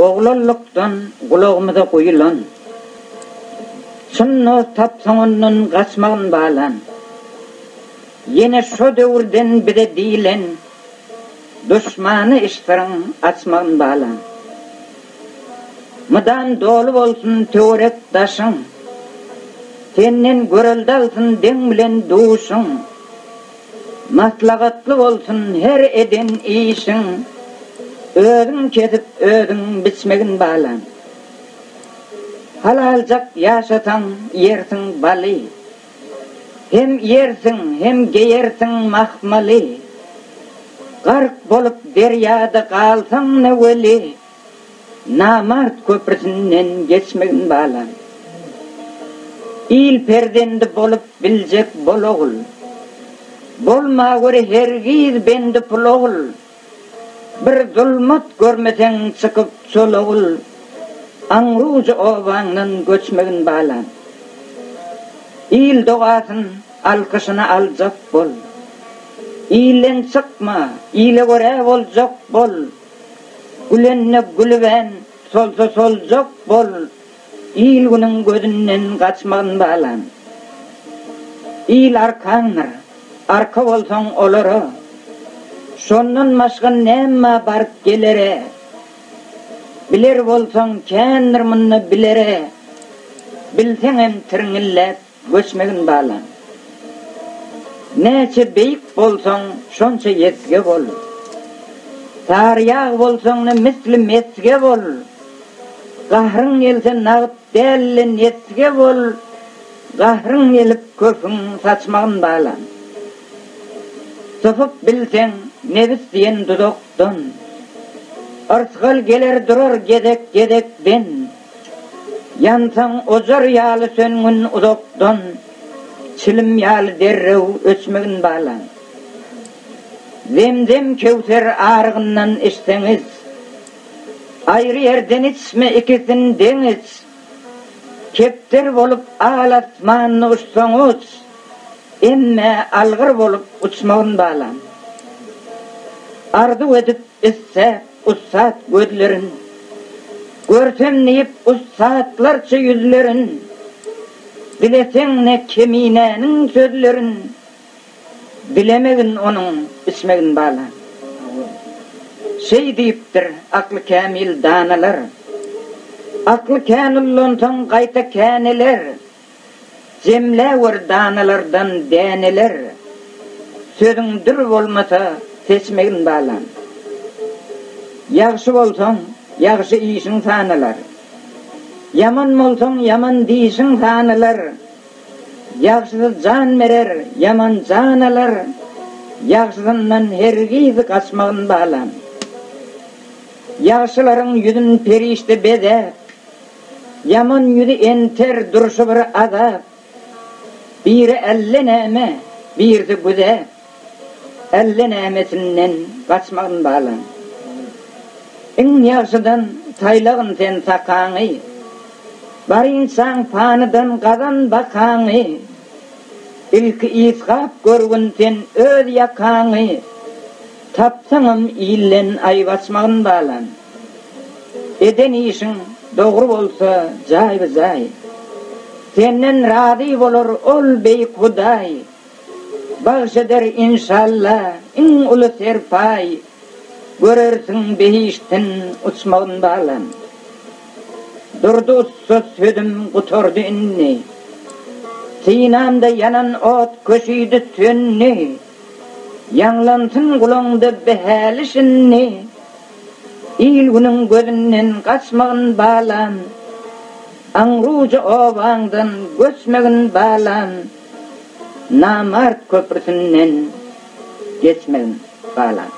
Oglanlykdan gulagymyza guýulan, Çyn dost tapsaň ondan gaçmagyn balam. Ýene şo döwürden bize diýlen, Duşmana iş syryň açmagyn balam. Mydam doly bolsun töwerek daşyň, Senden görelde alsyn deň bilen duşuň. Maslahatly bolsun her eden işiň, Özüň kesip, özüň biçmegin balam. Halaljak ýaşasaň iýersiň baly, Hem iýersiň, hem geýersiň mahmaly. Gark bolup derýada galsaň-da weli, Namart köprüsinden geçmegin balam. Il perzendi bolup biljek bol ogul. Bolmagöri hergiz bendi pul ogul. Bir zulmat görmeseň çykyp çol ogul. Aňrujy obaňdan göçmegin balam. Il dogasyn, alkyşyny aljak bol. Ilden çykma, ile görä boljak bol. Gülende gülübän, solsa soljak bol, Il-günüň gözünden gaçmagyn balam. Il arkaňdyr, arka bolsaň olara, Şondan başga näme baryp gelere. Biler bolsaň kändir munda bilere, Bilseňem tirňilläp Göçmegin balam. Näçe beýik bolsaň, şonça ýesge bol. Sary ýag bolsaň-da misli mesge bol. Gahryň gelse nagt däl-de nesge bol, Gahryň gelip köküň saçmagyn balam. Sypyp bilseň nebis diýen duzakdan, Yrsgal geler durar gezek-gezekden. Ýansaň ojar ýaly söngün uzakdan, Çilim ýaly derrew öçmegin balam. Zemzem Kewser arygyndan içseňiz, Aýry ýerden içme ikisin deň iç. Kepder bolup al asmanda uçsaň uç, Emme algyr bolup uçmagyn balam. Arzuw edip issäp ussat gözlerin, Görsem diýip ussatlarça ýüzlerin, Dileseň-de Keminäniň sözlerin, Dilemegin onuň içmegin balam. Şeý diýipdir akly kämil danalar, Akly kän ullansaň gaýta käneler. Jemläwer danalardan däneler, Sözüň dür bolmasa seçmegin balam. Ýagşy bolsaň, ýagşy işiň sanalar, Ýaman bolsaň, ýaman dişiň sanalar. Ýagşysy jan berer, ýaman jan alar, Ýagşysyndan hergiz gaçmagyn balam. Ýagşylaryň ýüzün perişde bezäp, Ýaman ýüzi enter durşy bir azap, Biri älle näme, birisi güzap, Älle nämesinden gaçmagyn balam. Iň ýagşydan saýlagyn sen sakaňy, Barynçaň panydan gazan bakaňy, Ilki ysgap görgün sen öz ýakaňy, Tapsaňam ilden aýyp açmagyn balam. Eden işiň dogry bolsa jaýby-jaý. Senden razy bolar ol beýik Hudaý. Bagş eder inşalla iň uly serpaý. Görersiň behiştin uçmagyn balam. Durdy ussa sözüm gutardy indi. Synamda ýanan ot köşüdi söndi. Ýaňlansyn gulaňda bihäli şindi. Il-günüň gözünden gaçmagyn balam, Aňrujy obaňdan göçmegin balam, Namart köprüsinden geçmegin balam.